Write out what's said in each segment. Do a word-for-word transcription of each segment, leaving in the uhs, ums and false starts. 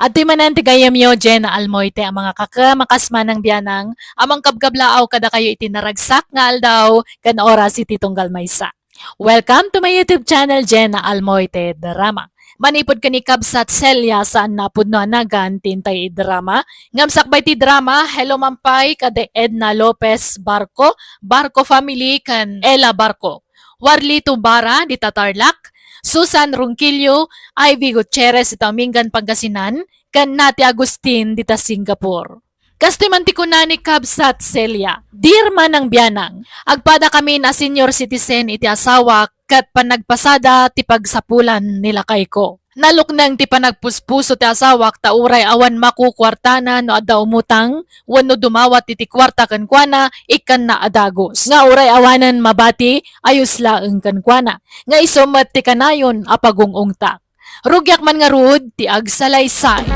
Adtoy manen ti gayyemyo, Jenna Almoite, a mga kakem a kas manang bianang, a mangkabkablaaw kadakayo iti naragsak nga aldaw ken oras iti tunggal maysa. Welcome to my YouTube channel, Jenna Almoite Drama. Manipud ken ni Kabsat Celia, saan a pudno a nagan ti intay idrama, ngem sakbay ti drama, hello man pay kadi Edna Lopez Barco, Barco family, ken Ella Barco. Warlito Bara dita Tarlac, Susan Ronquillo, Ivy Gutierrez dita Mingan, Pangasinan, ken Nati Agustin dita Singapore. Kastoy man ti kuna ni Kabsat Celia, "Dear manang bianang, agpadakamin a senior citizen iti asawak ket panagpasada ti pagsapulan ni lakayko. Nalukneng ti panagpuspuso ti asawak ta uray awan makukuartana no adda umutang wenno dumawat iti kuarta kenkuana, ikkanna a dagus. Nga uray awanen mabati, ayos laeng kenkuana. Nga isu met ti kanayon a pagung-ungtak. Rugiak man ngarud ti agsalaysay."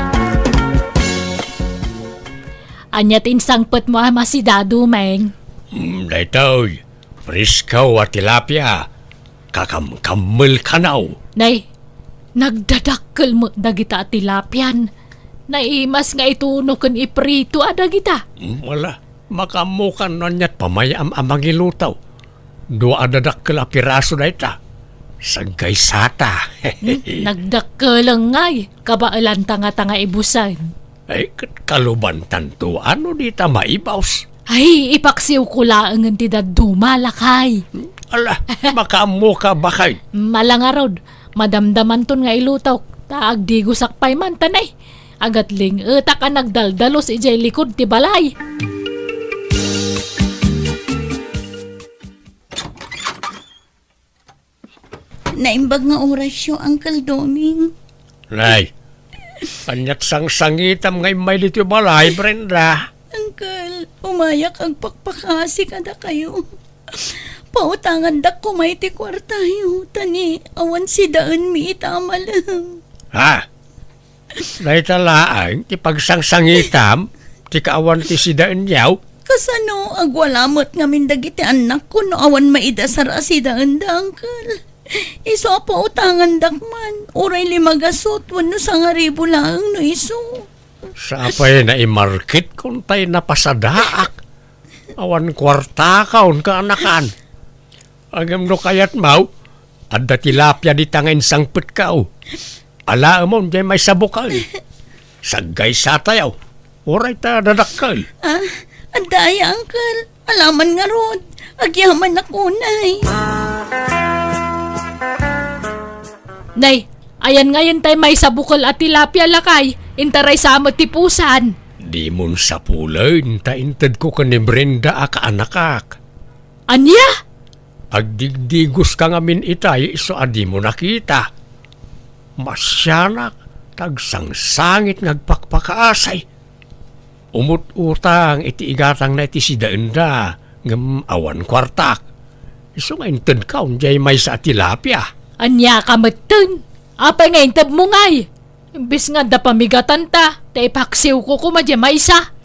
Ania ti insangpetmo a masidadu, Meng? Mm, daytoy, presko a tilapia. Kakamkammel kano. Nay, nagdadakkel met dagita a tilapian. Naimas nga ituno ken iprito a dagita. Mm, wala. Makaammokan no aniat pamayam a mangiluto. Dua a dadakkel a piraso dayta. Saggaysata. Hmm, nagdakkeleng ngay. Kabaelanta ngata nga ibusen. Ay, ket kalubantanto, ano dita maibus? Ay, ipaksiwko laengen ti dadduma, lakay. Ala, makaammoka, baket. Mala ngarud, madamdamanton nga ilutok, ta agdigusak pay man, ta nay, agatling-etak a nagdaldalus idiay likud ti balay. Naimbag nga orasyo, Uncle Doming. Nay, aniat sangsangitam nga immay ditoy balay, Brenda? Uncle, umayak agpakpakasi kadakayo. Pautangandak koma iti kuartayo, ta ni awan sidaenmi ita a malem. Ha? Dayta laeng ti pagsangsangitam, ti kaawan ti sidaenyo? Kasano, agwala met ngamin dagiti annakko no awan maidasar a sidaenda, Uncle? Isu a pautangandak man, uray lima gasut wenno sangaribu laeng no isu. Sapay naimarketkon tay napasadaak. Awan kuartakaon kaanakan. Ngem no kayatmo, adda tilapia dita nga insangpetko. Alaemon diay maysa a bukel. Saggaysatayo. Uray ta dadakkel. Ah, adda aya, Uncle? Alaman ngarud. Agyamanak unay. Nay, ayan ngayen tay maysa a bukel a tilapia, lakay. Intaraysa met ti pusan. Dimon sapulen ta intedko ken ni Brenda a kaanakak. Ania? Agdigdigoska ngamin itay isu a dimo nakita. Masianak, ta agsangsangit nga agpakpakaasi. Umut-utang iti igatangna iti sidaenda, ngem awan kuartak. Isu nga intedko diay maysa a tilapia. Ania ka metten? Apay nga intedmo ngay? Imbes nga adda pamigatanta, ta ipaksiwko koma diay maysa.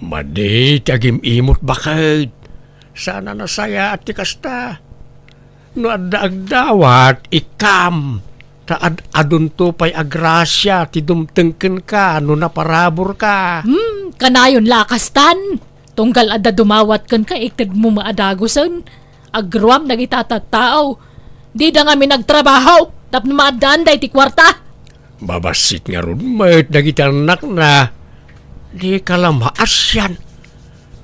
Madi ti agim-imot, baket. Saan a nasayaat ti kasta. No adda agdawat, ikkam. Ta ad-adunto pay a grasia ti dumteng kenka no naparaburka. Hmm, kanayon la a kastan. Tunggal adda dumawat kenka, itedmo met a dagusen. Agruam dagita a tattao. Dida ngamin agtrabaho tapno maaddaanda iti kuarta. Babassit ngarud met dagiti annakna. Dika la maasian.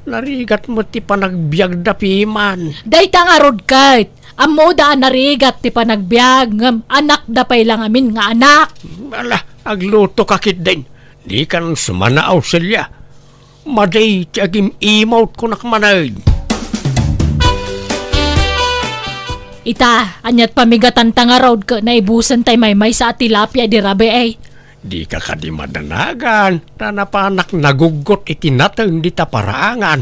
Narigat met ti panagbiagda piman. Dayta ngarud ket, ammoda a narigat ti panagbiag, ngem anakda pay la ngamin nga anak. Ala, aglutoka ketdin. Dikan sumanaaw, Celia. Madi ti agim-imot, kunak manen. Ita, aniat pamigatanta ngarud ket naibusen tay maymaysa a tilapia idi rabii? Dika kadi madanagan, ta napanak naguggot iti nateng dita paraangan.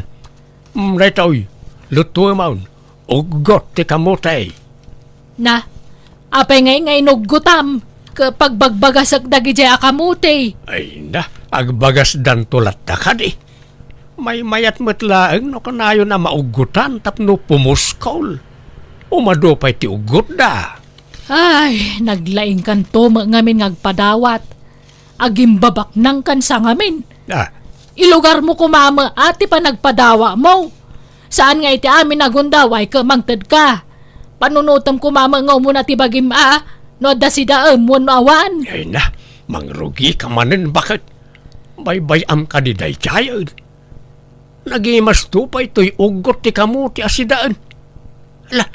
Mm, daytoy, lutuemon, uggot ti kamote. Na, apay ngay nga inuggotam? Ket pagbagbagasek dagidiay a kamote. Ay na, agbagasdanto latta kadi. Maymayat met laeng no kanayon a mauggotan tapno pumuskol. Umadu pay ti uggotda. Ay, naglaingkanto met ngamin nga agpadawat. Agimbabaknangkan sa ngamin. Ah. Ilugarmo koma met ti panagpadawatmo. Saan nga iti amin a gundaway ket mangtedka. Panunotem koma met nga umuna ti bagim a no adda sidaem wenno awan. Ay na, mangrugika manen, baket. Baybay-am kadi daydiay. Nagimasto pay toy uggot ti kamote a sidaen. Ala,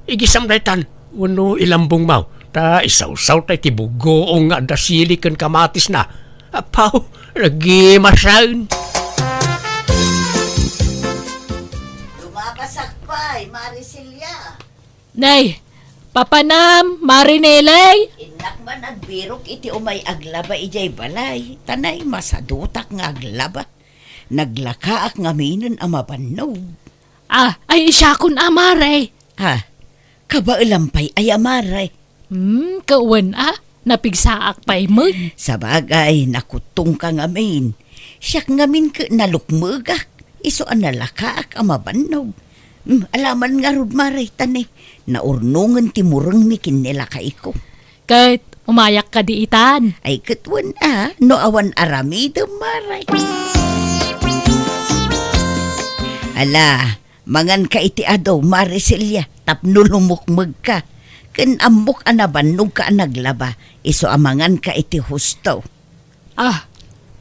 igisam daytan, wenno ilambongmo, ta isawsawta iti buggoong nga adda sili ken kamatisna. Apaw, nagimasen. Lumabasak pay, Mari Celia. Nay, papanam, Mari Neley? Innak man agbirok iti umay aglaba idiay balay, ta nay masadutak nga aglaba. Naglakaak ngaminen a mabannog. Ah, ay, siakon a, Mare. Ah, kabaelam pay aya, Mare? Hmm, kawen a, napigsaak pay met. Sabagay, nakuttongka ngamin. Siak ngamin ket nalukmegak, isu a nalakaak a mabannog. Hmm, alaman ngarud, Mare, ta ne, naurnongen ti murengmi ken ni lakayko. Ket umayak kadi itan? Ay, ket wen a, no awan aramidem, Mare. Ala, manganka iti adu, Mare Celia, tapno lumukmegka. Ken ammok a nabannogka a naglaba, isu a manganka iti husto. Ah,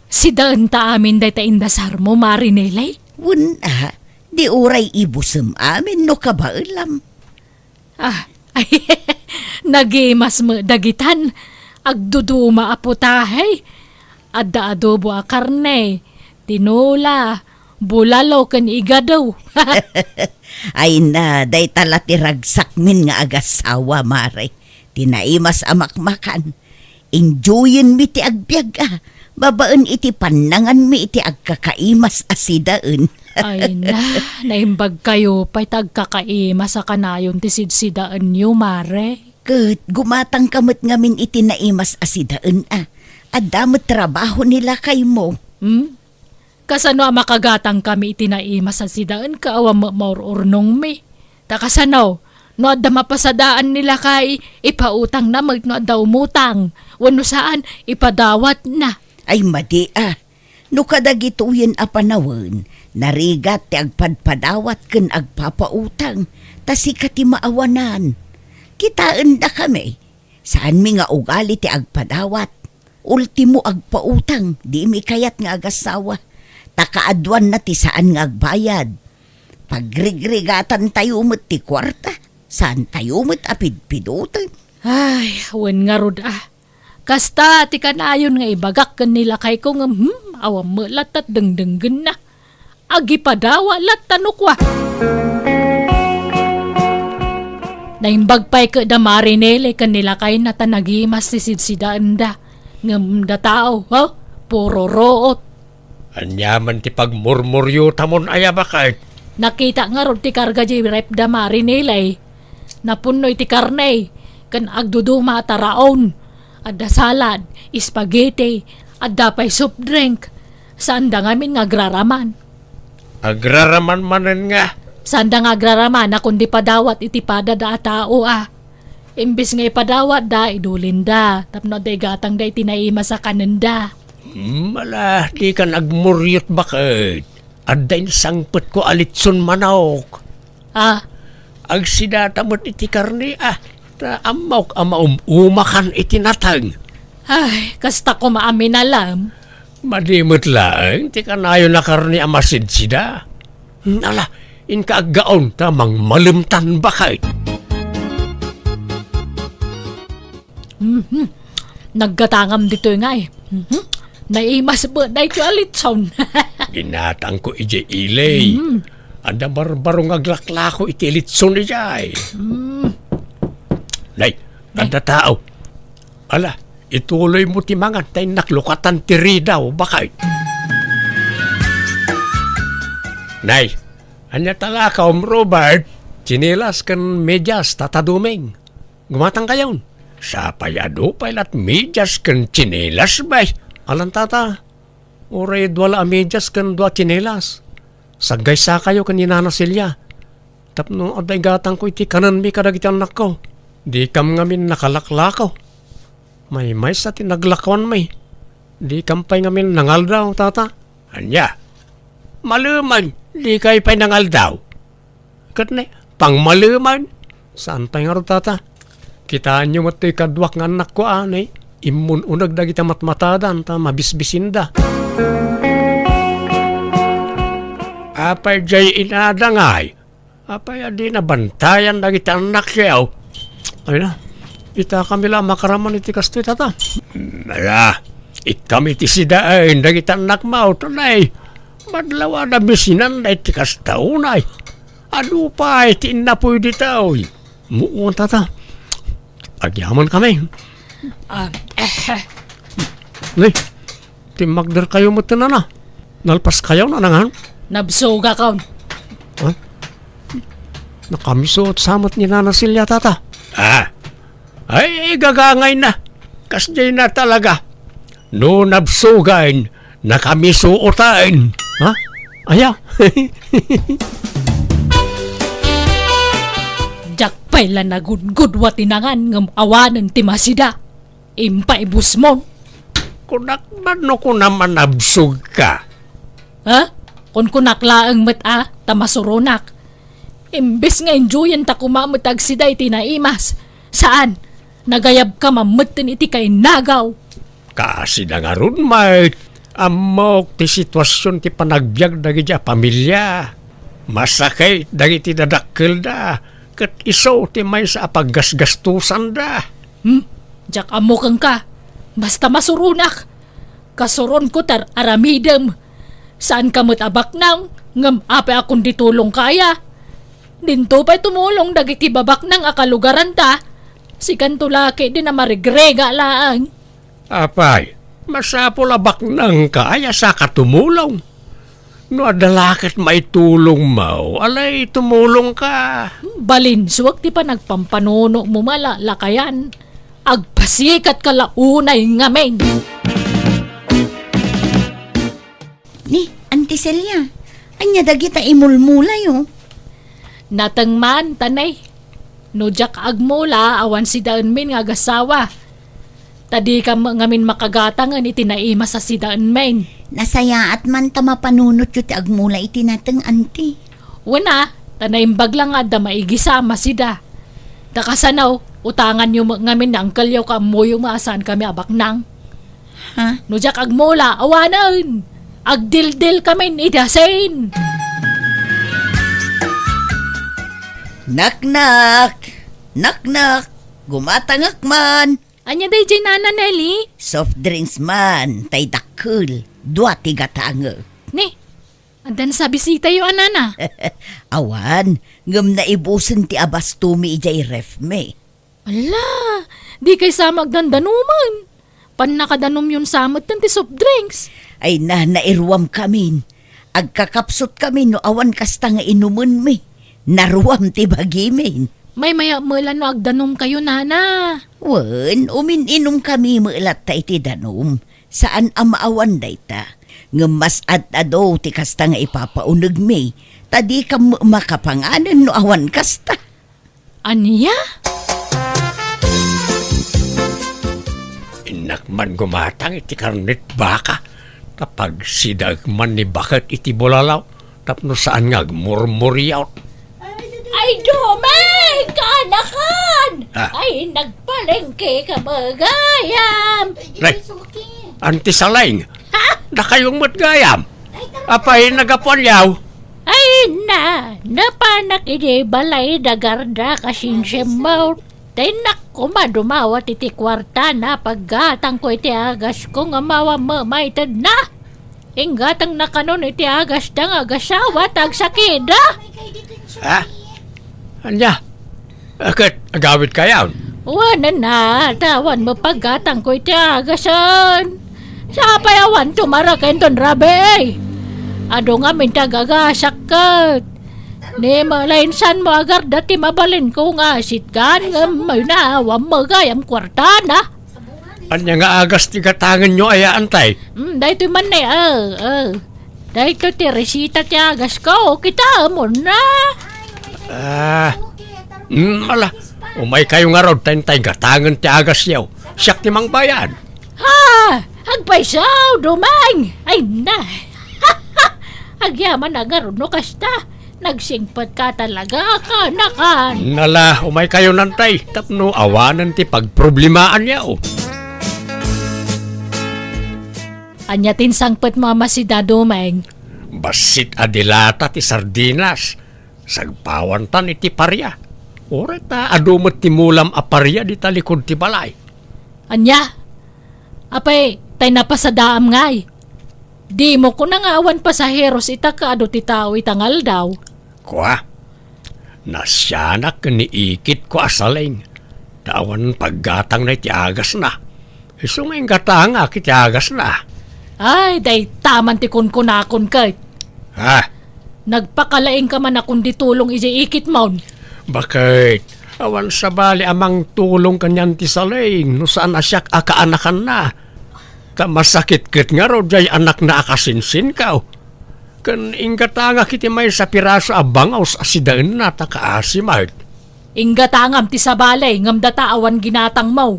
sidaenta amin dayta indasarmo, Mare Neley? Wen a, di uray ibusem amin no kabaelam. Ah, ay, nagimas met dagitan. Agduduma a putahe. Adda adobo a karne, tinola, bulalo ken igado. Ay na, dayta la ti ragsakmin nga agasawa, Mare. Ti naimas a makmakan. Enjoyenmi ti agbiag a, babaen iti pannanganmi iti agkakaimas a sidaen. Ay na, naimbagkayo pay ta agkakaimas a kanayon ti sidsidaenyo, Mare. Ket gumatangka met ngamin iti naimas a sidaen a. Adda met trabaho ni lakaymo. Hmm? Kasano a makagatangkami iti naimas a sidaen ket awan met maur-urnongmi? Ta kasano, no adda mapasadaan ni lakay, ipautangna met no adda umutang, wenno saan, ipadawatna. Ay, madi a. No kadagitoyen a panawen, narigat ti agpadpadawat ken agpapautang, ta sika ti maawanan. Kitaendakami, saanmi nga ugali ti agpadawat. Ultimo, agpautang, dimi kayat nga agasawa. Ta kaaduanna ti saan nga agbayad. Pagrigrigatantayo met ti kuarta, saantayo met a pidpidoten. Ay, wen ngarud a. Kasta ti kanayon nga ibagak ken ni lakayko ngem, hmm, awan met latta dengdenggenna. Agipadawat latta no kua. Naimbag pay ket da Mari Nelly ken ni lakayna ta nagimas ti sidsidaenda. Ngem da tao, ha? Puro ruot. Aniaman ti pagmurmuryotamon aya, baket? Nakita ngarud ti karga di ref da Mari Nelly. Napunno iti karne, ken agduduma a taraon. Adda salad, spaghetti, adda pay soft drink. Saanda ngamin nga agraraman. Agraraman manen nga? Saanda nga agraraman a kundi padawat iti pada da a tao a. Imbes nga ipadawatda, idulinda, tapno adda igatangda iti naimas a kanenda. Hmm, ala, dikan agmuryot, baket. Adda insangpetko a litson manok. Ah? Agsidata met iti karne, ah, ta ammok a maum-umakan iti nateng. Ay, kasta koma a minalam. Madi met laeng ti kanayon a karne a masidsida. Hmm, ala, inka aggaon ta mangmalemtan, baket. Mhm. Naggatangam ditoy nga eh. Mhm. Naimas met daytoy a litson. Ginatangko idiay ili. Mm. Adda barbaro nga aglaklako iti litson idiay. Mm. Nay, nay, adda tao. Ala, ituloymo ti mangan ta innak lukatan ti ridaw, baket. Nay, ania ta lakaom, Robert? Tsinelas ken medyas, Tata Doming. Gumatangkayon. Sapay adu pay lat medyas ken tsinelas, bay. Alan, Tata, uray dua la a medyas ken dua a tsinelas. Saggaysakayo ken ni Nana Celia. Tapno adda igatangko iti kanenmi kadagiti annakko. Dikam ngamin nakalaklako. Maymaysa ti naglakuanmi. Dikam pay ngamin nangaldaw, tata. Ania? Malemen, dikay pay nangaldaw. Ket ne, pangmalemen. Saan pay ngarud, tata? Kitaenyo met toy kaduak nga annakko a, ne, immun-uneg dagiti matmatadan ta mabisbisinda. Apay diay inada ngay? Apay a dina bantayan dagiti annakyo? Ay na, itakami la a makaraman iti kastoy, tata. Ala, ikkam iti sidaen dagiti annakmo, tunay. Madlawada bisinanda iti kasta unay. Adu pay ti innapuy ditoy. Muwan, tata. Agyamankami. Ah, eh, Nay, timmakderkayo met, nana. Nalpaskayo, nanangan? Nabsugakon. Ha? Nakamiso sa met ni Nana Celia, tata. Ah. Ay, gagangayna. Kasdiay na talaga. No nabsugan, nakamiso utaen. Ha? Aya? Diak pay la nagudgudua ti nangan ngem awanen ti masida. Impaibusmon. Kunak man no kunam a nabsogka. Ha? Kunkunak laeng met a, ta masuronak. Imbes nga enjoyenta koma met agsida iti naimas. Saan? Nagayabka man metten iti kainnagaw. Kasida ngarud met, ammok ti situasion ti panagbiag dagiti a pamilia. Masakit dagiti dadakkelda, ket isu ti maysa a paggasgastusanda. Hmm? Diak ammo kenka. Basta masuronak. Kasuronko ti ar-aramidem. Saanka met a baknang, ngem apay a kundi tulongka aya? Dinto pay tumulong dagiti babaknang a kalugaranta. Sikanto la ketdi a marigrega laeng. Apay, masapul a baknangka aya saka tumulong? No adda la ket maitulongmo, alay tumulongka. Balinsuak ti panagpampanonomo a lakayan. Agpasikatka la unay ngamin. Ni, Auntie Celia, ania dagita imulmulayo? Nateng man, tanay. No diak agmula, awan sidaenmin nga agasawa. Ta dikam ngamin makagatangen iti naimas a sidaenmin. Nasayaat man ta mapanunotyo ti agmula iti nateng, Auntie. Wen a, ta naimbag la nga adda maigisam a sida. Ta kasano, utanganyo met ngamin ni angkelyo ken ammoyo nga saankami a baknang. Ha? No diak agmula, awanen! Agdildilkamin iti asin! Naknak! Naknak! Gumatangak man! Ania daydiay, Nana Nelly? Soft drinks man, tay dakkel. Dua ti gatangek. Ni, adda sa bisitayo a, Nana? Awan, ngem naibusen ti abastomi idiay refmi. Ala, dikay sa met agdandanomen. Pannakadanomyon sa metten ti soft drinks. Ay na, nairuamkamin. Agkakapsutkami no awan kasta nga inumenmi. Naruam ti bagimin. Maymayat met la no agdanomkayo, Nana. Wen, umin-inumkami met latta iti danum. Saan a maawan dayta. Ngem mas ad-adu ti kasta nga ipapaunegmi, ta dikam makapanganen no awan kasta. Ania? Innak man gumatang iti karnet baka, ta pagsidaek man ni baket iti bulalaw, tapno saan nga agmurmuriaw. Ay, Doming! Kaanakan! Ah. Ay, nagpalengke ka ba gayam? Nay, Auntie Saleng, Ha? Dakayong met gayam. Apay, nagapuanyaw? Ay na, napanak idi balay da garda kasinsiammo. Tay nak koma dumawat iti kuarta na paggatang ko iti agas ko nga mawa mamayted na. Inggatang na kanon iti agas da nga agasawa ta agsakida. Ha? Ania? Ket agawid kayon? Wen a, ta awan mapaggatang ko iti agasen. Sapay awan tumarek inton rabii. Adu ngamin ti agagasak ket. Ni malainsan mo agarda ti mabalin ko nga asitgan ngem mayna awan magayam kuartana. Ania nga agas ti gatangenyo aya, Antay? Mm, daytoy man ne, ah, ah. Daytoy ti resita ti agas ko, kitaem na. Ah, mm, ala, umay kayo ngarud, ta intay gatangen ti agasyo. Siak ti mangbayad. Ha? Ha, Pay siya, Dumeng! Ay na! Agyaman na ngarud no kasta. Nagsingpet ka talaga, kanakan. Nala, umay kayo nantay. Tapno awanen ti pagproblemaanyo. Ania ti insangpet mo a masida, Dumeng? Bassit a dilata ti sardinas. Sagpawantan iti paria. Uray ta adu met ti mulam a paria dita likud ti balay. Ania? Apay, tay napasadaam ngay? Dimo kuna nga awan pasaheros ita ket adu ti tao ita nga aldaw? Kua, nasianak ken ni ikitko a Saleng, ta awan paggatangna iti agasna. Isu nga inggatangak iti agasna. Ay, dayta man ti kunkunakon ket. Ha? Nagpakalaing ka man a kundi tulong idiay ikitmon. Baket, awan sabali a mangtulong kanian ti Saleng no saan a siak a kaanakanna. Ta masakit ket ngarud diay anakna a kasinsinkaw. Ken inggatangak iti maysa a piraso a bangaws a sidaenna ta kaasi met. Inggatangam ti sabali ngem data awan ginatangmo.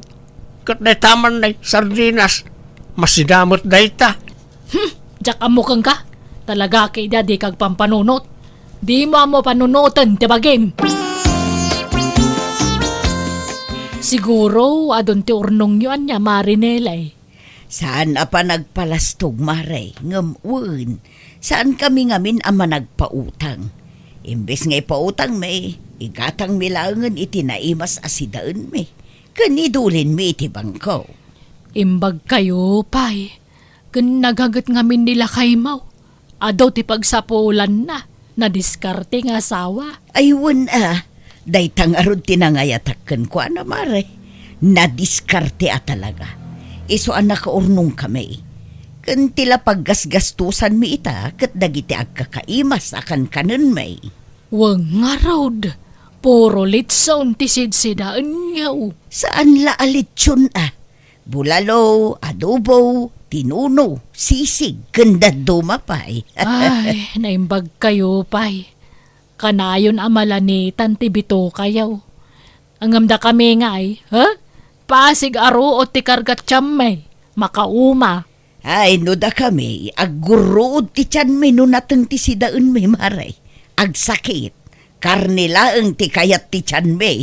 Ket dayta man nay sardinas, masida met dayta. Hmm, diak ammo kenka. Talaga ket dika agpampanunot. Dimo ammo panunoten ti bagim. Siguro, adun ti urnongyo ania, Mari Nelay. Saan a panagpalastog, Mare, ngem wen, saan kami ngamin a managpautang. Imbes nga ipautangmi, igatangmi laengen iti naimas a sidaenmi, ken idulinmi iti bangko. Imbag kayo pay, ken nagaget ngamin ni lakaymo. Adu ti pagsapulanna, nadiskarte nga asawa. Ay, wen a, dayta ngarud ti nangayatak kenkuana, Mare. Nadiskarte a talaga. Isu a nakaurnongkami. Ken ti la paggasgastosanmi ita ket dagiti agkakaimas a kankanenmi. Wen ngarud, puro litson ti sidsidaenyo. Saan la a litson a. Bulalo, adobo, tinuno, sisig, ken dadduma pay. Ay, naimbag kayo pay. Kanayon a malanitan ti bitokayo. Ngem dakami ngay, ha? Pasig a ruot ti kargat tianmi. Makauma. Ay, no dakami, aggurruod ti tianmi no nateng ti sidaenmi, Mare. Agsakit. Karne laeng ti kayat ti tianmi.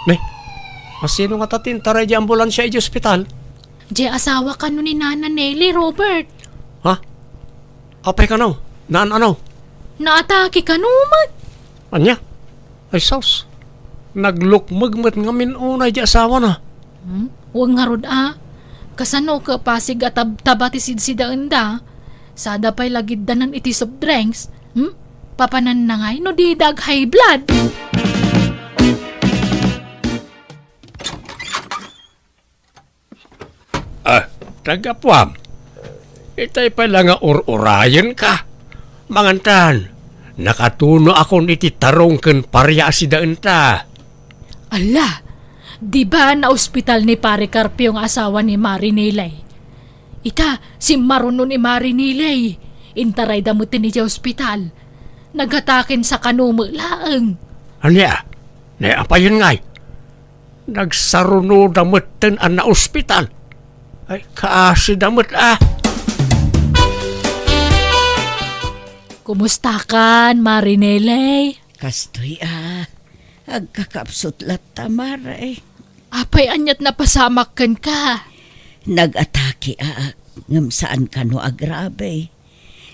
Ne, asino ngata ti intaray di ambulansia idiay ospital? Di asawa kano ni Nana Nelly, Robert. Ha? Apay kano? Naan ano? Naatake kano met. Ania? Ay sus, naglukmeg met ngamin unay di asawana. Hmm? Wen ngarud a, kasano ket pasig a tab-, taba ti sidsidaenda? Sada pay lagiddanan iti soft drinks. Hmm? Papananna ngay no dida ag-high blood? Ah, tagapuam. Itay pay la nga ur-urayenka. Mangantan, nakatunoakon iti tarong ken paria a sidaenta. Ala, di ba naospital ni Pare Carpio nga asawa ni Mari Nelay? Ita, simmaruno ni Mari Nelay. Intarayda met idiay ospital. Nagataken sa kano met laeng. Ania? Ne, apayen ngay? Nagsarunoda metten a naospital. Ay, kaasida met a. Kumustakan, Mari Neley? Kastoy a, agkakapsut latta, Mare. Apay aniat napasamak kenka? Nag-atake ak, ngem saan kano a grabe.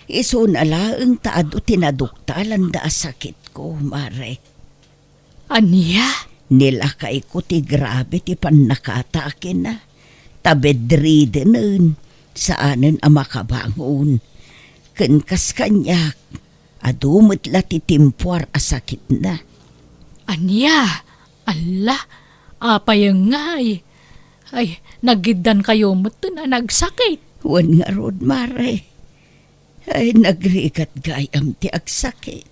Isuna laeng ta adu ti naduktalanda a sakitko, Mare. Ania? Nilakayko ti grabe ti pannakatakena, ta bedridden, saanen a makabangon. Ken kas kaniak, adu met la ti timpuar a sakitna. Ania? Alla, apay ngay? Ay, nagiddan kayo metten a nagsakit. Wen ngarud, Mare. Ay, nagrigat gayam ti agsakit.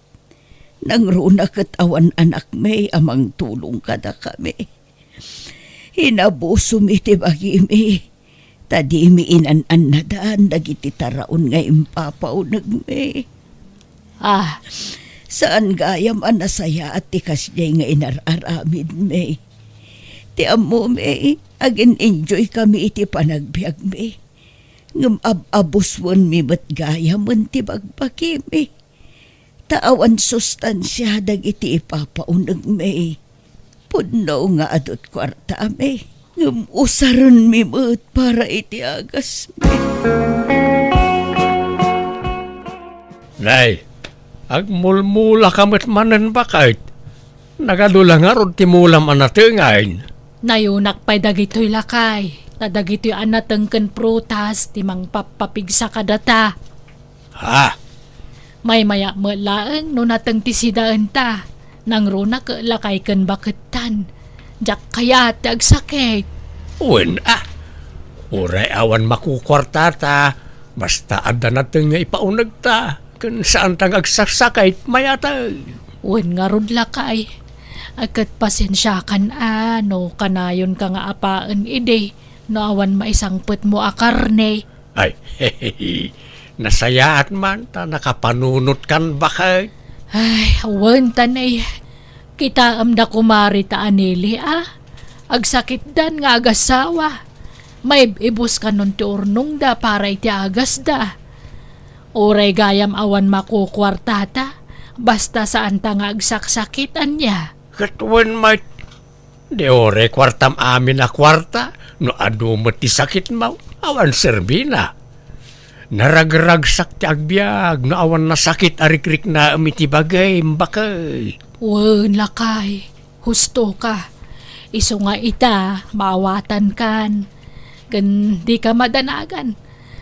Nangruna ket awan anakmi a mangtulong kadakami. Inabusom iti bagimi, ta dimi inan-annadan dagiti taraon nga impapaunegmi. Ah, saan gayam a nasayaat ti kasdiay nga inar-aramidmi. Ti ammomi, agin-enjoy kami iti panagbiagmi. Ngem ab-abuswenmi met gayamen ti bagbagimi. Ta awan sustansia dagiti ipapaunegmi. Pudno nga adut kuartami, ngem usarenmi met para iti agasmi. Nay, agmulmula ka met manen, baket. Nagadu la ngarud ti mulam a natengen. Nayunak pay dagitoy, lakay, ta dagitoy a nateng ken prutas ti mangpappapigsa kadata. Ha? Maymayak met laeng no nateng ti sidaenta. Nangrunak, lakay ken bakettan. Diak kayat ti agsakit. Wen a. Uray awan makukuartata, basta adda nateng nga ipaunegta, ken saanta nga agsaksakit, mayateng. Wen ngarud, lakay. Ay, ket pasensiakan a no kanayonka nga apaen idi no awan maisangpetmo a karne. Ay, nasayaat man ta nakapanunotkan, baket. Ay, wen, ta nay, kitaem da kumare ta anili a. Agsakitdan nga agasawa. Maib-ibus kanon ti urnongda para iti agasda. Uray gayam awan makukuartata, basta saanta nga agsaksakit, ania? Ket wen met, di uray kuartam amin a kuarta, no adu met ti sakitmo, awan serbina. Naragragsak ti agbiag no awan nasakit a rikriknaem iti bagim, baket. Wen, lakay, husto ka. Isu nga ita, maawatankan. Ken dika madanagan.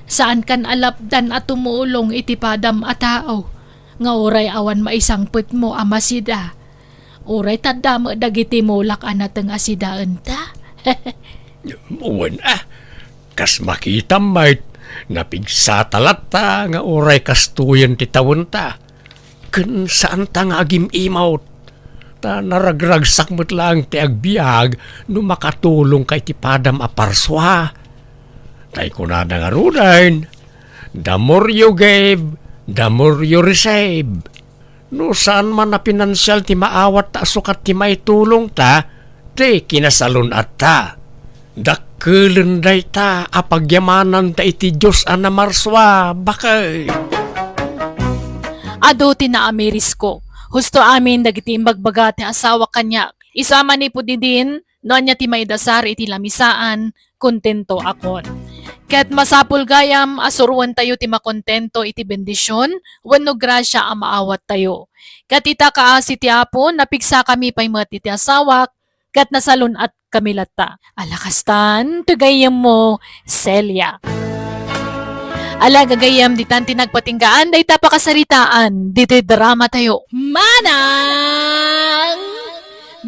Saankan a lapdan a tumulong iti padam a tao, nga uray awan maisangpetmo a masida. Uray tadda met dagiti mulak a nateng a sidaenta. Wen a, kas makitam met, napigsata latta nga uray kastoyen ti tawenta. Ken saanta nga agim-imot, ta naragragsak met laeng ti agbiag no makatulongka iti padam a parsua. Tay kunada ngaruden, "The more you give, the more you receive." No saan man a pinansial ti maawat ta sukat ti maitulongta, ti kinasalun-atta. Dakkelen dayta a pagyamanan ta iti Dios a namarsua, baket. Adu ti naamirisko. Husto amin dagiti imbagbaga ti asawak kaniak. Isu a manipud idin, no ania ti maidasar iti lamisaan, kontento akon. Ket masapul gayam a suroentayo ti makontento iti bendision wenno grasia a maawattayo. Ket ita, kaasi ti Apo, napigsakami pay met iti asawak, ket nasalun-atkami latta. Ala kastan, ti gayyemmo, Celia. Ala gagayyem, ditan ti nagpatinggaan dayta pakasaritaan ditoy dramatayo. Manang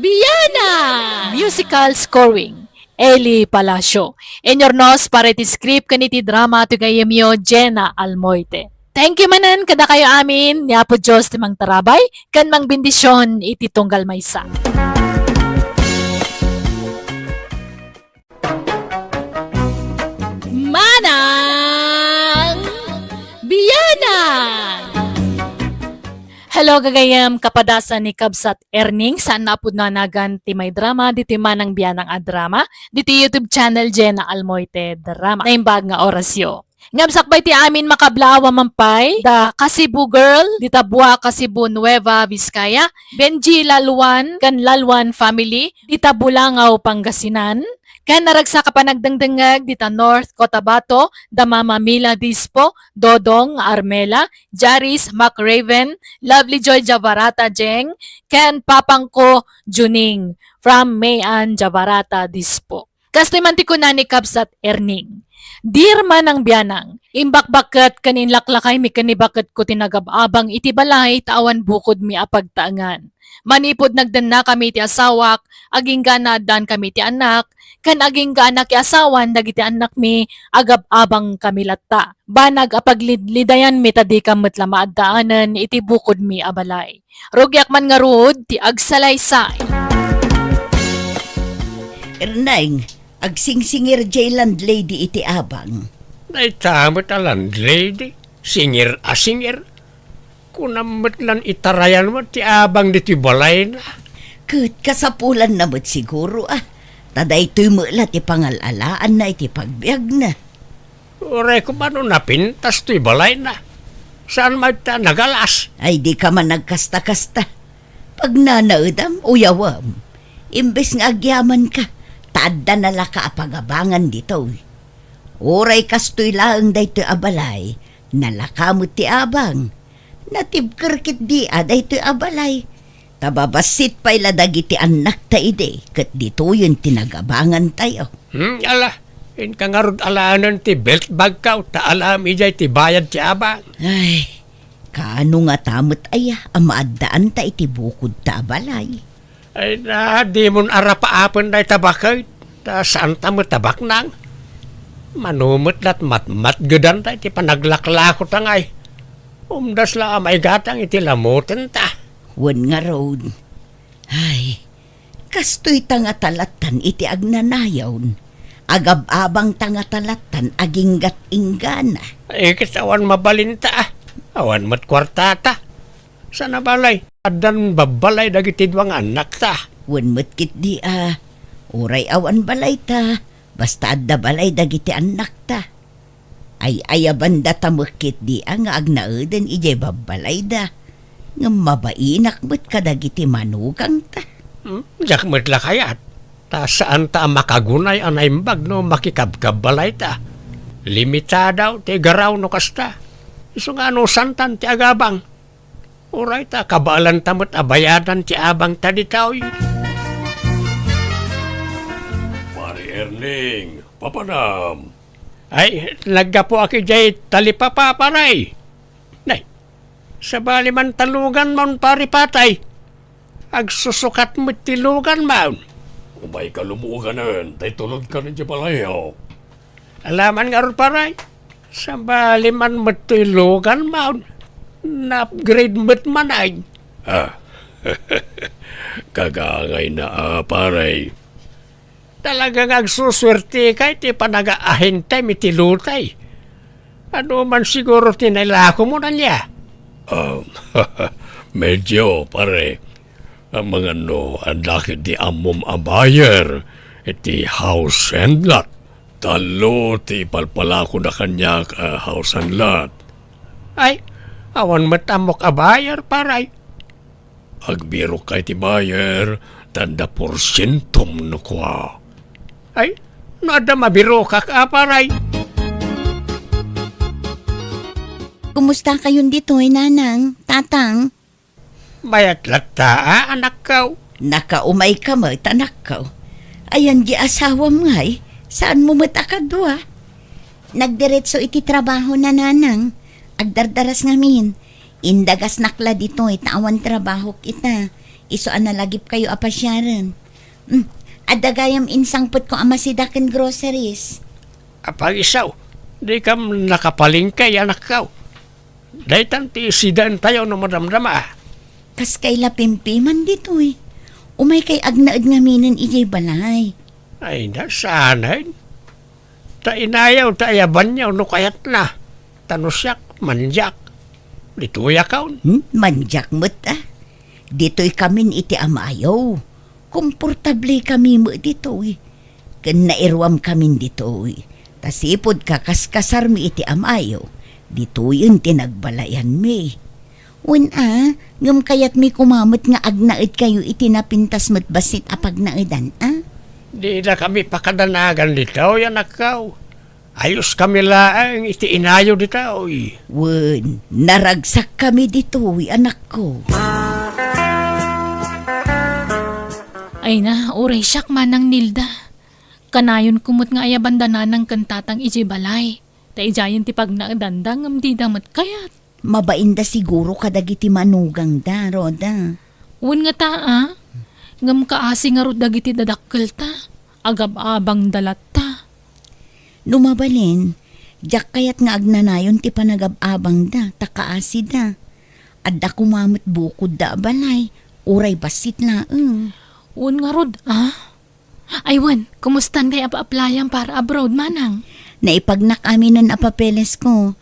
Bianang! Musical scoring, Eli Palacio. Inyurnos para iti script ken iti drama ti gayyemyo, Jenna Almoite. Thank you manen kadakayo amin, ni Apo Dios ti mangtarabay ken mangbendision iti tunggal maysa. Manang Bianang! Hello, gagayyem, kapadasan ni Kabsat Erning, saan nga pudno a nagan ti maidrama ditoy Manang Bianang a drama, ditoy YouTube channel Jenna Almoite Drama. Naimbag nga orasyo. Ngem sakbay ti amin, makablaawa man pay da Kasibu Girl, dita Buaca, Cebu, Nueva Vizcaya, Benji Lalwan ken Lalwan family, dita Bulangao, Pangasinan, ken naragsak a panagdengdengngeg dita North Cotabato, da Mama Mila Dispo, Dodong Armela, Jaris McRaven, Lovely Joy Javarata Jeng, ken Papangko Juning from Mayan Javarata Dispo. Kastoy man ti kuna ni Kabsat Erning, "Dear Manang Bianang, imbakbakket ken inlaklakaymi ken ni baketko ti nagab-abang iti balay ta awan bukodmi a pagtaengan. Manipud nagdennakami iti asawak, agingga naaddaankami iti annak, ken agingga a nakiasawan dagiti annakmi, agab-abangkami latta. Banag a paglidlidayanmi ta dika met la maaddaanen iti bukodmi a balay. Rugiak man ngarud ti agsalaysay." Erneng, agsingsingir jay landlady iti abang. Dayta met a landlady, singir a singir. Kunam met lan itarayan met ti abang ditoy balayna. Ket kasapulanna met siguro, a. Ta daytoy met la ti pangal-alaanna iti pagbiagna. Uray koma no napintas toy balayna. Saan met ta nagalas? Ay, dika man agkasta-kasta. Pagnanaedam, uyawem. Imbes nga agyamanka, ta adda nalaka a pagabangan ditoy. Uray kastoy laeng daytoy a balay, nalaka met ti abang. Natibker ketdi a daytoy a balay. Ta babassit pay la dagiti annakta idi, ket ditoyen ti nagabangantayo. Hmm, ala, inka ngarud alaenen ti belt bagkaw, ta alaem idiay ti bayad ti abang. Ay, kaano ngata met aya a maaddaanta iti bukodta a balay? Ay na, dimon arapaapen dayta baket, ta saanta met a baknang. Mano met lat matmatgedan dayta iti panaglaklakota ngay. Umdas la a maigatang iti lamutenta. Wen ngarud. Ay, kastoy ta ngata lattan iti agnanayon. Agab-abang ta ngata lattan aginggat inggana. Ay, ket awan mabalinta, a. Awan met kuartata. Sana balay, addan babbalay dagiti dua nga annakta. Wen met ketdi a, uray awan balayta, basta adda balay dagiti annakta. Ay-ayabandata met ketdi a nga agnaeden idiay babbalayda, ngem mabainak met kadagiti manugangta. Hmm, diak met la kayat, ta saanta a makagunay a naimbag no makikabkabbalayta. Limitadaw ti garaw no kasta. Isu nga anusantan ti agabang. Uray ta kabaelanta met a bayadan ti abangta ditoy. Pare Erning, papanam. Ay, naggapuak idiay talipapa, pare. Nay, sabali man ta luganmon, pare Patay. Agsusukat met ti luganmon. Umayka lumuganen, tay tulodkan idiay balayo. Alaman ngarud, pare. Sabali man met toy luganmon. Na-upgrade met man ay. Ah, kagangayna a, pare. Talaga nga agsusuertika iti panagaahintem iti lutay. Adu man siguro ti nailakomon ania? Um, medyo, pare. Amangan no adda ketdi ammom a buyer iti house and lot. Tallo ti ipalpalakona kaniak a house and lot. Ay, awan met ammok a buyer, pare. Agbirokka iti buyer, ta adda porsientom no kua. Ay, no adda mabirokak a, pare. Kumustakayon ditoy, Nanang, Tatang? Mayat latta a, anakko. Nakaumayka met, anakko. Ayan di asawam ngay, saanmo met a kadua? Nagdiretso iti trabahona, Nanang. Agdardaras ngamin. Indagasnak la ditoy ta awan trabahok ita. Isu a nalagipkayo a pasiaren. Hmm, adda gayam insangpetko a masida ken groceries. Apay isu, dikam nakapalengke, anakko. Daytan ti isidaentayo no madamdama. Kaskay la pimpiman ditoy. Umaykay agnaed ngaminen idiay balay. Ay, nasanen. Ta inayo, ta ayabanyo no kayatna. Ta no siak, mandiak. Ditoyakon. Hmm? Mandiak met, a. Ditoykamin iti amayo. Komportablikami met ditoy. Ken nairuamkamin ditoy. Ta sipud kakaskasarmi iti amayo, ditoyen ti nagbalayanmi. Wen a, ngem kayatmi koma met nga agnaedkayo iti napintas met bassit a pagnaedan, a? Dinakami pakadanagan ditoy, anakko. Ayoskami laeng iti inayo ditoy. Wen, naragsakkami ditoy, anakko. Ay na, uray siak, Manang Nilda. Kanayonko met nga ayabanda nanang ken tatang idiay balay. Ta idiayen ti pagnaedanda ngem dida met kayat. Mabainda siguro kadagiti manugangda, Rhoda. Wen ngata, a? Ngem kaasi ngarud dagiti dadakkelta. Agab-abangda latta. No mabalin, diak kayat nga agnanayon ti panagab-abangda, ta kaasida. Adda koma met bukodda a balay, uray bassit laeng. Wen ngarud, a? Ay wen, kumustan kay apa-aplayam para abroad, manang? Naipagnak aminen a papeles ko.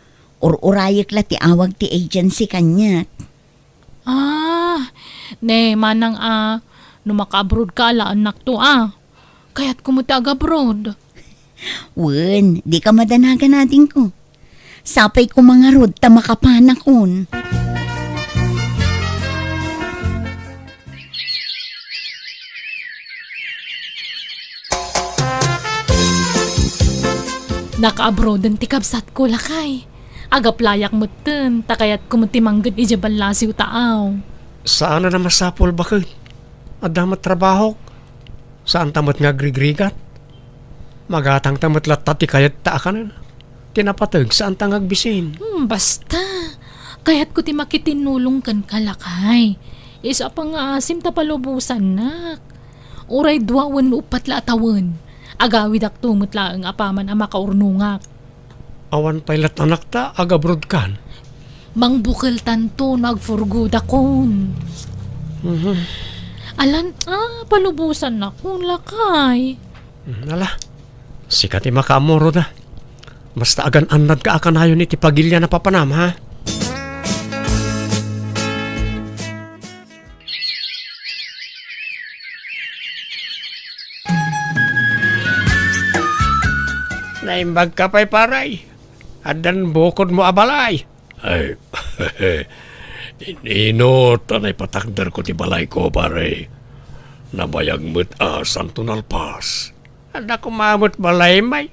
Ur-urayek la ti awag ti agency kaniak. Ah, ne, manang a, no maka-abroad ka, alaennakto a. Kayatko met ti agabroad. Wen, dika madanagan, adingko. Sapay ko mangarud ta makapanakon. Nakaabroaden ti kabsatko, lakay. Agaplayak metten, ta kayatko met ti mangged idiay ballasiw taaw. Saan a masapul, baket. Adda met trabahok. Saanta met nga agrigrigat. Magatangta met latta ti kayat ta a kanen. Ti napateg, saanta nga agbisin. Hmm, basta. Kayatko ti makitinnulong kenka, lakay. Isu a pangngaasim ta palubosannak. Uray dua wenno uppat la a tawen, agawidakto met laeng apaman a makaurnongak. Awan pay latta anakta, agabroad kan? Mangbukeltanto no agfurgodakon. Mhm. Alan, ah, palubosannakon, lakay. Hmm, ala, sika ti makaammo, Roda. Basta agan-annadka a kanayon iti pagilian a papanam, ha? Naimbagka pay, pare. Addan bukodmo a balay. Ay, inino ta naipatakderko ti balayko, pare. Nabayag met a saanto nalpas. Adda koma met balay, may.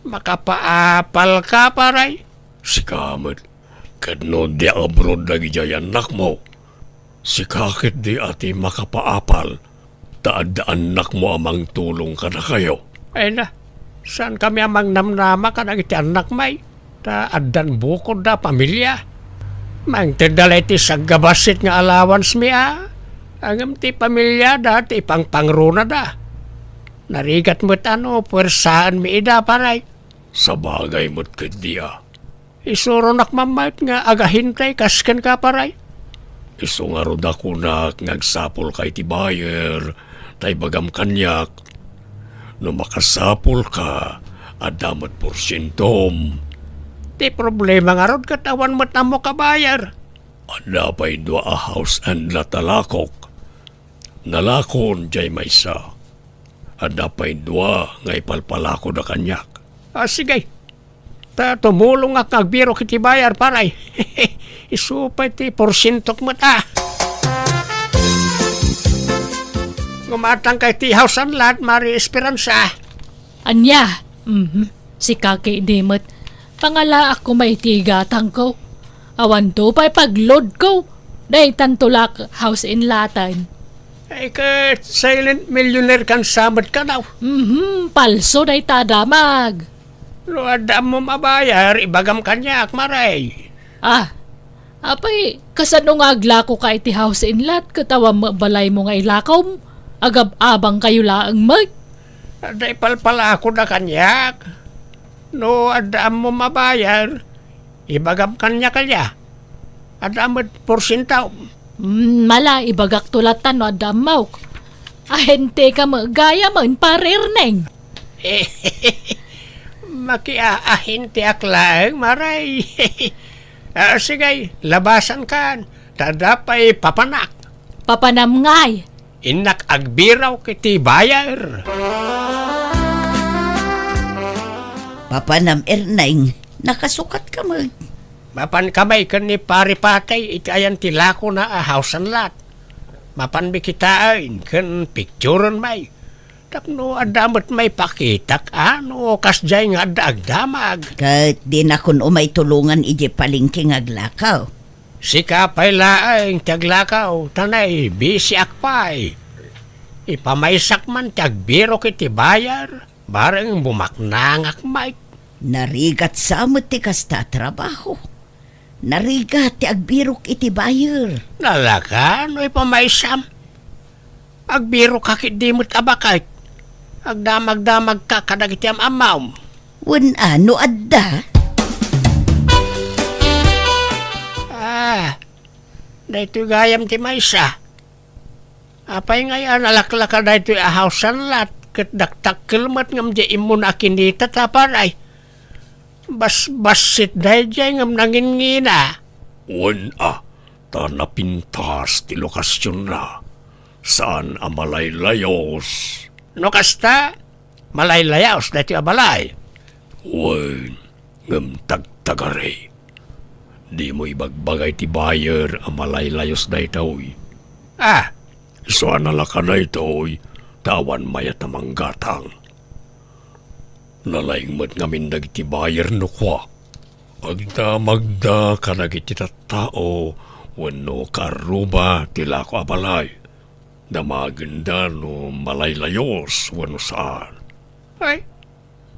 Makapaapalka, pare. Sika met. Ket no di abroad dagidiay annakmo, sika ketdi a ti makapaapal, ta adda annakmo a mangtulong kadakayo. Ay na, saankami a mangnamnama kadagiti annak, may, ta addan bukodda a pamilia. Mangtedda la iti sagga bassit nga allowance mi a, ngem ti pamiliada ti ipangpangrunada. Narigat met a no puersaenmi ida, pare. Sabagay met ketdi a. Isuronak mammayt nga agahintay kas kenka, pare. Isu ngarud a kunak nga agsapulka iti buyer, ta ibagam kaniak. No makasapulka, adda met porsientom. Ti problema ngarud ket awan met ammok a buyer. Adda pay dua a house and lot a lakok. Nalakon diay maysa. Adda pay dua nga ipalpalakoda kaniak. Ah, sige. Ta tumulongak nga agbirok iti buyer, pare. Isu pay ti porsientok met a. Gumatangka iti house and lot, Mari Esperanza. Ania? Mhm. Sika ketdi met. Pangalaak koma iti gatangko. Awanto pay pagloadko. Daytanto la house and lot-an. Ay, ket silent millionaire kan sa met kano. Mhm, palso dayta a damag. No adda ammom a buyer, ibagam kaniak, Mari. Ah, apay, kasano nga aglakoka iti house and lot ket awan met balaymo nga ilakawm? Agab-abangkayo laeng met. Adda ipalpalakoda kaniak. No adda ammom a buyer, ibagam kaniak, ala. Adda met porsientom. Mm, mala, ibagakto latta no adda ammok. Ahenteka met gayam, Pare Erneng. Makiaahentiak laeng, Mari. Ah, sige, labasankan. Ta adda pay papanak. Papanam ngay. Innak agbirok iti buyer. Papanam, Erneng, nakasukatka met. Mapanka met ken ni Pare Patay iti ayan ti lakona a house and lot. Mapanmi kitaen ken picturen met. Tapno adda met maipakitak a no kasdiay nga adda agdamag. Ket dinakon umay tulongan idiay palengke nga aglakaw. Sika pay laeng ti aglakaw, ta naibisiak pay. Ipamaysak man ti agbirok iti buyer, bareng bumaknangak met. Narigat sa met ti kasta a trabaho. Narigat ti agbirok iti buyer. Nalaka no ipamaysam. Agbirokka ketdi met a baket. Agdamagdamagka kadagiti am-ammom. Wen a, no adda. Ah, daytoy gayam ti maysa. Apay ngay a nalaklaka daytoy a house and lot ket dakdakkel met ngem diay immuna a kinita ta, pare? Basbassit daydiay ngem nangingina. Wen a, ta napintas ti lokasionna. Saan a malaylayos. No kasta, malaylayos daytoy a balay. Wen, ngem tagtagari. Dimo ibagbaga iti buyer a malaylayos daytoy. Ah, isu a nalaka daytoy, ta awan mayat a manggatang. Nalaing met ngamin dagiti buyer no kua. Agdamagda kadagiti tattao wenno kaarruba ti lako a balay. Damagenda no malaylayos wenno saan. Ay,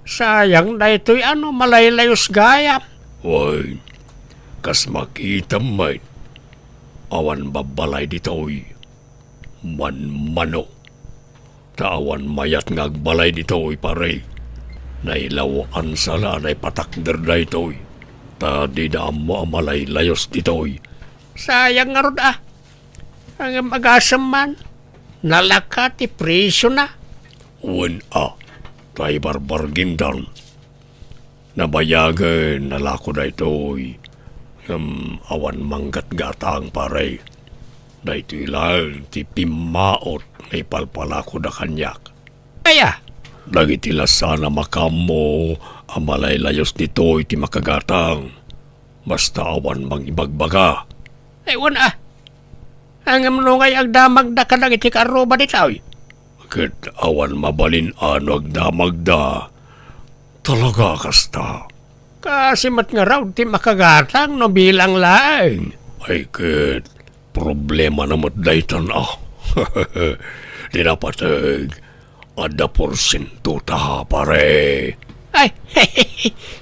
sayang daytoy a no malaylayos gayam. Wen, kas makitam met, awan babbalay ditoy. Manmano. Ta awan mayat nga agbalay ditoy, pare. Nailawaansa la a naipatakder daytoy. Ta dida ammo a malaylayos ditoy. Sayang ngarud a. Ngem agasem man, nalaka ti presiona. Wen a, ta ibarbargindan. Nabayagen, nalako daytoy. Ngem awan manggatgatang, pare. Daytoy laeng ti pimmaot nga ipalpalakoda kaniak. Aya? Dagiti la saan a makaammo a malaylayos ditoy ti makagatang. Basta awan mangibagbaga. Ay, wen a. Ngem no ngay agdamagda kadagiti kaarruba ditoy? Ket awan mabalin a no agdamagda. Talaga kasta. Kaasi met ngarud ti makagatang no bilang laeng. Ay ket, problemana met daytan a. Ti napateg, adda porsiento ta, pare. Ay,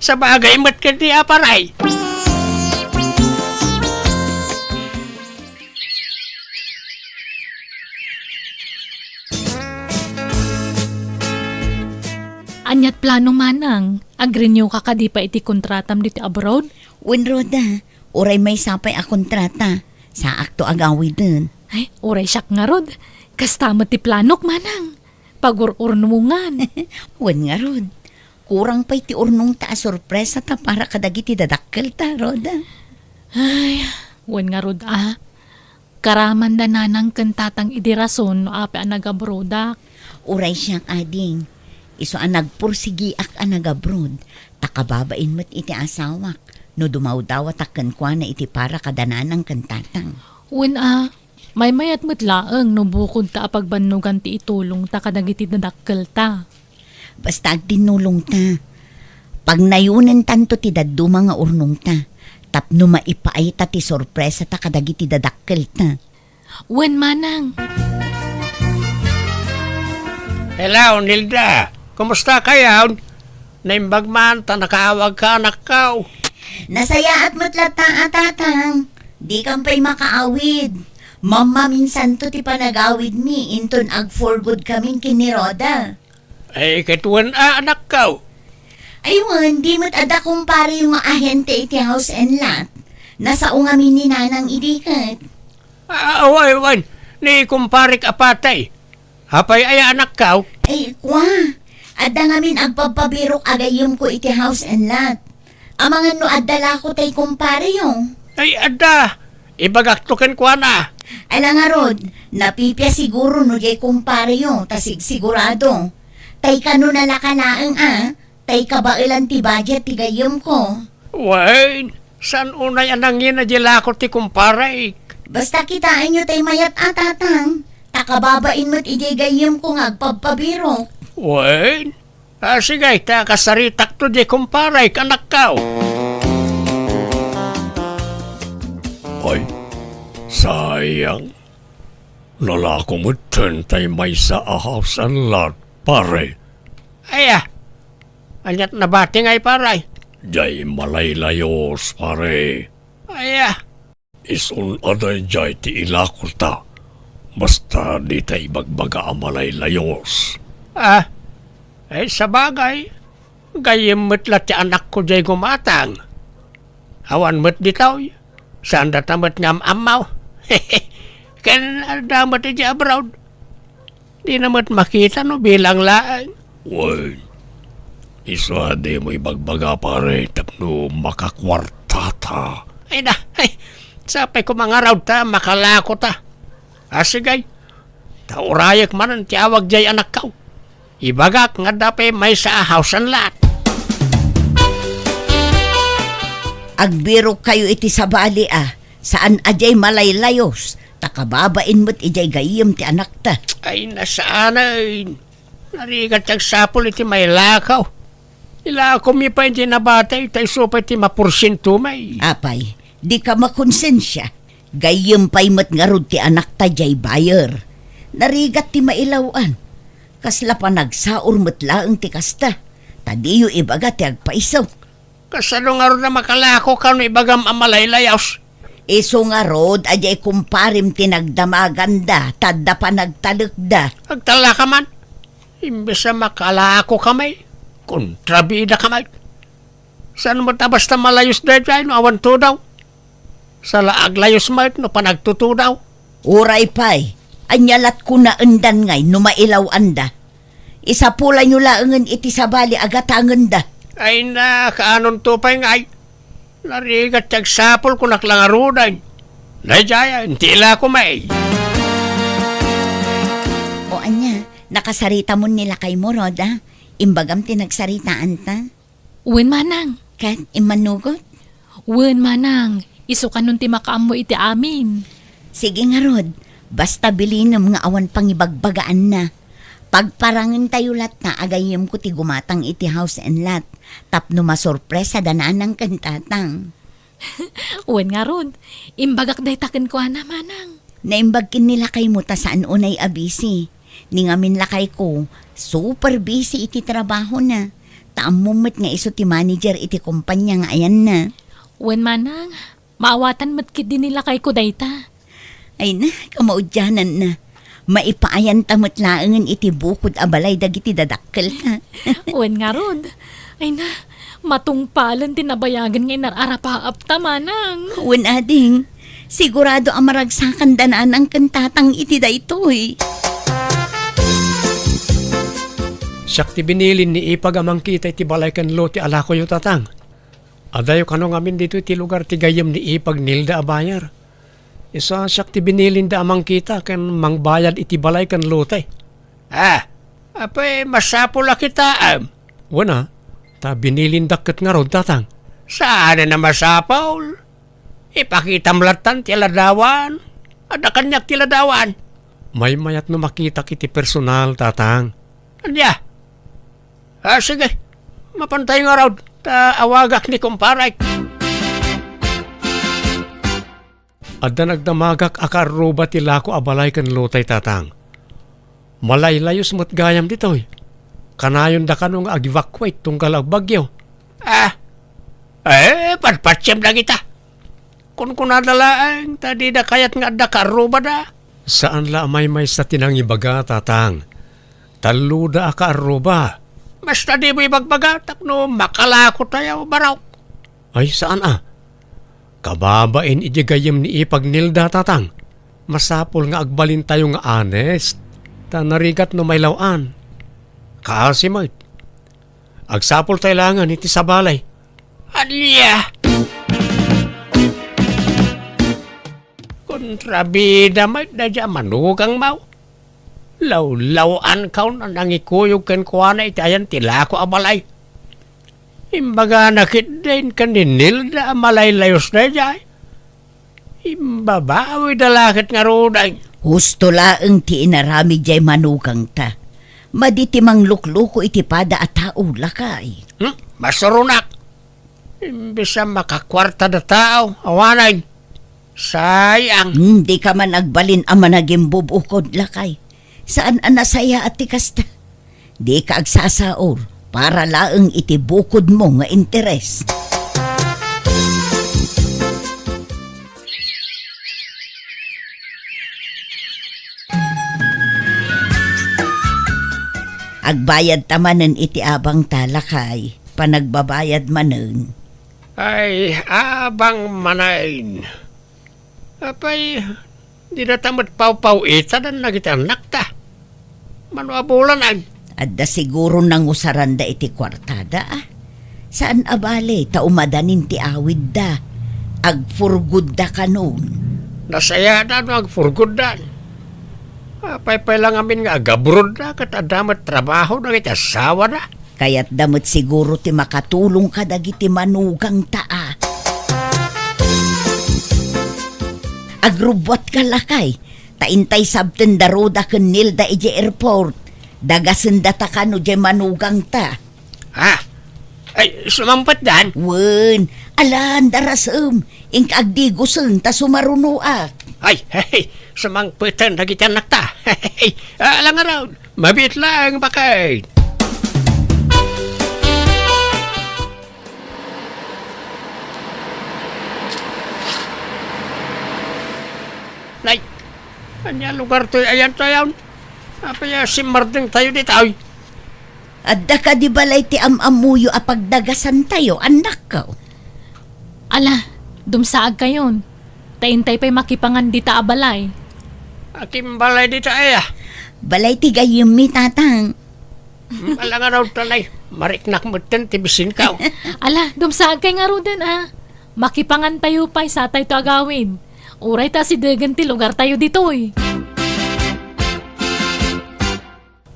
sabagay met ket ni a, pare. Aniat plano manang? Ag-renew ka kadi pay iti kontratam ditoy abroad? Wen, Rhoda, uray maysa pay a kontrata, saakto agawiden. Ay, uray siak ngarud. Kasta met ti planok, manang. Pagur-urnongan. Wen ngarud. Kurang pay ti urnongta a sorpresata para kadagiti dadakkelta, Rhoda. Ay, wen ngarud a. Karamanda nanang ken tatang idi rason no apay a nagabrodak. Uray siak, ading. Isu a nagpursigiak a nagabrod, ta kababain met iti asawak no dumawdawatak kenkuana iti para kada nanang ken tatang. Wen a, maymayat met laeng no bukodta a pagbannogan ti itulongta kadagiti dadakkelta. Basta agtinnulongta. Pagnayonentanto ti dadduma nga urnongta tapno maipaayta ti sorpresata kadagiti dadakkelta. Wen manang. Hello, Nilda. Kumusta kayon? Naimbag man ta nakaawagka, anakko. Nasayaat met latta a, tatang. Dikam pay makaawid. Mammaminsanto ti panagawidmi inton ag-for good kamin ken ni Rhoda. Ay, ket wen a, anakko. Ay wen, di met adda kumpareyo nga ahente iti house and lot. Nasao ngamin ni nanang idi ket. Ah, wen, wen, ni kumparek a patay. Apay aya, anakko? Ay, kua. Adda ngamin agpabpabirok a gayyemko iti house and lot. Amangan no adda lako tay kumpareyo. Ay, adda. Ibagakto kenkuana. Ala ngarud, napipia siguro no diay kumpareyo, ta sigsigurado. Tay kano nalaka laeng a, tay kabaelan ti budget ti gayyemko. Wen, saan unay a nangina diay lako ti kumparek? Basta kitaenyo tay mayat a, tatang. Ta kababain met idiay gayyemko nga agpabpabirok. Wen, ah, sige, ta kasaritakto diay kumparek, anakko. Ay, sayang. Nalako metten tay maysa a house and lot, pare. Aya, aniat nabati ngay, pare? Diay malaylayos, pare. Aya. Isun a daydiay ti ilakota. Basta dita ibagbaga a malaylayos. Ah, ay sabagay. Gayyem met la ti anakko diay gumatang. Awan met ditoy. Saandata met nga am-ammo. Ken adda met idiay abroad. Dina met makita no bilang laeng. Wen, isu a dimo ibagbaga, pare, tapno makakuartata. Ay na, ay, sapay ko mangarud ta, makalako ta. Ah, sige. Ta urayek manen ti awag jay anakko. Ibagak nga adda pay maysa a house and lot. Agbirokkayo iti sabali a, saan a jay malaylayos, ta kababain met ijay gayyem ti anakta. Ay, nasaanen. Narigat ti agsapul iti mailakaw. Ilakom mi pay iti nabati, ta isu pay ti maporsiento may. Apay, dika makonsensia. Gayyem pay met ngarud ti anakta jay buyer. Narigat ti mailaw-an. Kasla panagsaur met laeng ti kasta, ta diyo ibaga ti agpaiso. Kasano ngarud a makalako kano ibagam a malaylayos? Isu ngarud a jay kumparem ti nagdamaganda, ta adda panagtalekda. Agtalaka man. Imbes a makalako kami, kontrabida kami. Saan met a basta malayos daytoy no awan tudaw? Saan la aglayos met no panagtutudaw? Uray pay, ania lat kunaendan ngay no mailaw-anda? Isapulanyo laengen iti sabali a gatangenda. Ay na, kaanonto pay ngay? Narigat ti agsapul kunak la ngaruden. Daydiay, inti ilako may. O ania, nakasaritamon ni lakaymo, Rhoda? Imbagam ti nagsaritaanta? Wen, manang. Ket immanugot? Wen, manang. Isu kanon ti makaammo iti amin. Sige ngarud, basta bilinem nga awan pangibagbagaanna. Pagparangentayo latta a gayyemko ti gumatang iti house and lot tapno masurpresa da nanang ken tatang. Wen ngarud, imbagak dayta kenkuana, manang. Naimbag ken ni lakaymo ta saan unay a busy. Ni ngamin lakayko, super busy iti trabahona. Ta ammom met nga isu ti manager iti kompania nga ayanna. Wen manang, maawatan met ketdi ni lakayko dayta. Ay na, kamaudiananna. Maipaayanta met laengen iti bukod a balay dagiti dadakkelta. Wen ngarud. Ay na, matungpalen ti nabayagen nga inar-arapaapta, manang. Wen, ading. Sigurado a maragsakan da nanang ken tatang iti daytoy. Siak ti binilin ni Ipag a mangkita iti balay ken lote a lakoyo, tatang. Adayo kano ngamin ditoy ti lugar ti gayyem ni Ipag Nilda a buyer. Isu a siak ti binilinda a mangkita ken mangbayad iti balay ken lote. Ah, apay, masapul a kitaem? Wen a, ta binilindak ket ngarud, tatang. Saanen a masapul? Ipakitam lattan ti ladawan. Adda kaniak ti ladawan. Maymayat no makitak iti personal, tatang. Ania? Ah, sige. Mapantayo ngarud, ta awagak ni kumparek. Adda nagdamagak a kaarruba ti lako a balay ken lotay, tatang. Malaylayos met gayam ditoy. Kanayonda kano nga ag-evacuate tunggal agbagyo. Ah, eh, patpatsem dagita. Kunkunada laeng, ta dida kayat nga adda kaarrubada. Saan la a maymaysa ti nangibaga, tatang. Talloda a kaarruba. Basta dimo ibagbaga tapno makalakotayo, barok. Ay, saan a. Kababain iti gayyem ni Ipag Nilda, tatang. Masapul nga agbalintayo nga honest. Ta narigat no mailaw-an. Kaasi met. Agsapultayo laengen iti sabali. Ania? Kontrabida met daydiay a manukangmo. Lawlaw-ankaon a nangikuyog kenkuana iti ayan ti lako a balay. Imbagana ketdin ken ni Nilda a malaylayos daydiay. Imbabawida la ket ngaruden. Husto laeng ti inaramid jay manukangta. Madi ti manglukloko iti pada a tao, lakay. Hmm? Masuronak. Imbes a makakuarta da tao, awanen. Sayang. Hmm, dika man agbalin a managimbubukod, lakay. Saan a nasayaat ti kasta? Dika agsasaur para laeng iti bukodmo nga interes. Agbayadta manen iti abangta, lakay. Panagbabayad manen. Ay, abang manen. Apay, dinata met pawpaw-itadan dagiti annakta. Mano a bulan, ay? Adda siguro nangusaranda iti kuartada, a. Saan a bale, ta umadanin ti awidda. Agpurgudda kanon. Nasayaatda no agpurgudda. Apay pay la ngamin nga agabrodda, ket adda met trabaho dagiti asawada. Kayatda met siguro ti makatulong kadagiti manugangta, a. Agrubbuatka, lakay, ta intay sabten da Roda ken Nilda idiay airport. Dagasendata kano diay manugangta. Ha? Ay, sumangpetdan? Wen, alan, darasem. Inka agdigosen ta sumarunoak. Ay, hey, sumangpeten dagiti annakta. Hey, ala ngarud, mabiit laeng, baket. Nay, ania lugar toy ayan tayon? Apay a simmardengtayo ditoy? Adda kadi balay ti am-ammoyo a pagdagasantayo, annakko? Ala, dumsaagkayon. Ta intay pay makipangan dita a balay. Akin balay dita aya? Balay ti gayyemmi, tatang. Hmm, ala ngarud ta, nay, mariknak metten ti bisinko. Ala, dumsaagkay ngaruden, a. Makipangantayo pay satayto agawid. Uray ta asidegen ti lugartayo ditoy.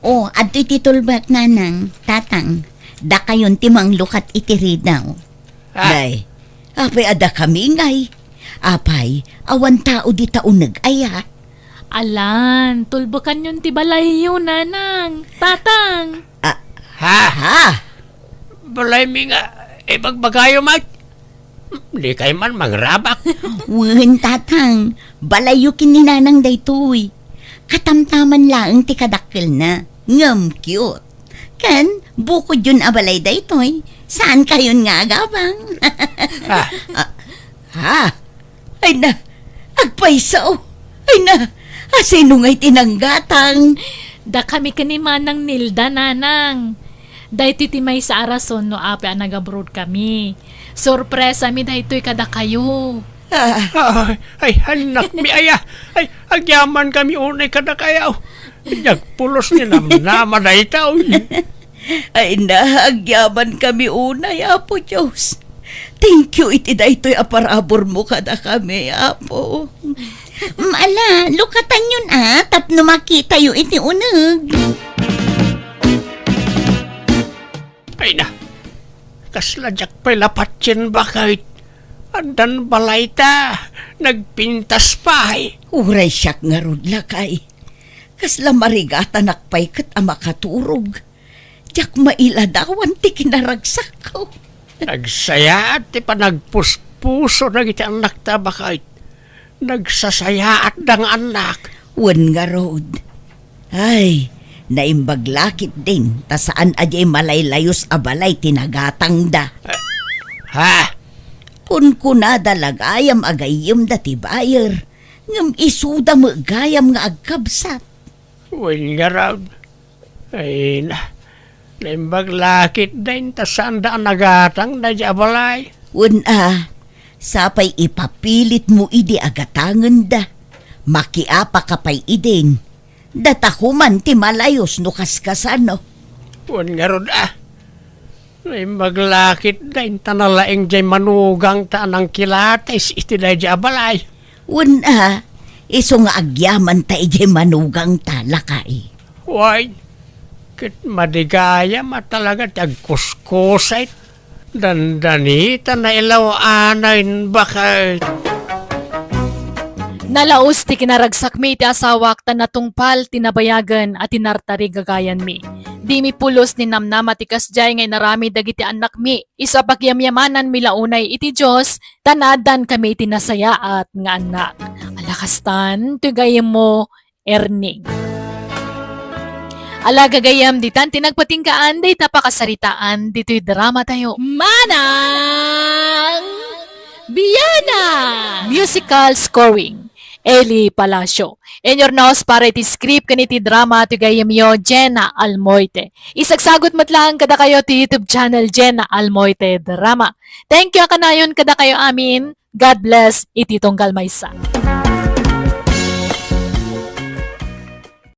O, adtoy ti tulbek, nanang, tatang. Dakayon ti manglukat iti ridaw. Ah. Day, apay a dakami ngay? Apay, awan tao dita uneg aya? Alan, tulbekanyon ti balayyo, nanang, tatang. Ah, ha? Ha? Balaymi nga ibagbagayo met? Dikay man mangrabak. Wen, tatang. Balayyo ken ni nanang daytoy. Katamtaman laeng ti kadakkelna. Ngem cute. Ken, bukodyon a balay daytoy. Saankayon nga agabang? Ah. Ah, ha? Ay na, agpayso. Ay na, asino ngay ti nanggatang? Dakami ken ni Manang Nilda, nanang. Daytoy ti maysa a rason no apay a nag-abroad kami. Sorpresami daytoy kadakayo. Ah. Ay, ay, annakmi aya. Ay, agyamankami unay kadakayo. Diak pulos ni namnama daytoy. Ay na, agyamankami unay, Apo Dios. Thank you iti daytoy a paraburmo kadakami, Apo. Mm, ala, lukatanyon a, tapno makitayo iti uneg. Ay na, kasla diak pay la patien, baket. Addan balayta, nagpintas pay. Uray siak ngarud, lakay. Kasla marigatanak pay ket a makaturog. Diak mailadawan ti kinaragsakko. Nagsayaat ti panagpuspuso dagiti annakta, baket. Nagsasayaatda nga annak. Wen ngarud. Ay, naimbag la ketdin, ta saan a diay malaylayus a balay ti nagatangda. Ha? Kunkunada la gayam a gayyemda ti buyer, ngem isuda met gayam nga agkabsat. Wen ngarud. Ay na, naimbag la ketdin ta saanda a nagatang daydiay a balay. Wen a, sapay ipapilitmo idi a gatangenda. Makiapaka pay idin. Datako man ti malayus no kaskasano. Wen ngarud a. Naimbag la ketdin ta nalaing diay manugangta a nangkilatis iti daydiay a balay. Wen a, isu nga agyamanta idiay manugangta, lakay. Wen, ket madi gayam a talaga ti agkuskusit. Dandanita nailaw-anen, baket. Nalaus ti kinaragsakmi iti asawak ta natungpal ti nabayagen a tinartarigagayanmi. Dimi pulos ni namnama ti kasdiay nga inaramid dagiti annakmi. Isu a pagyamyamananmi la unay iti Dios ta naaddankami iti nasayaat nga annak. Ala kastan, ti gayyemmo, Erning. Ala gagayyem, ditan ti nagpatinggaan dayta pakasaritaan ditoy dramatayo. Manang Biana! Musical scoring, Eli Palacio. Inurnos para iti script ken iti drama ti gayyemyo, Jenna Almoite. Isagsagut met laeng kadakayo ti YouTube channel, Jenna Almoite Drama. Thank you a kanayon kadakayo amin. God bless iti tunggal maysa.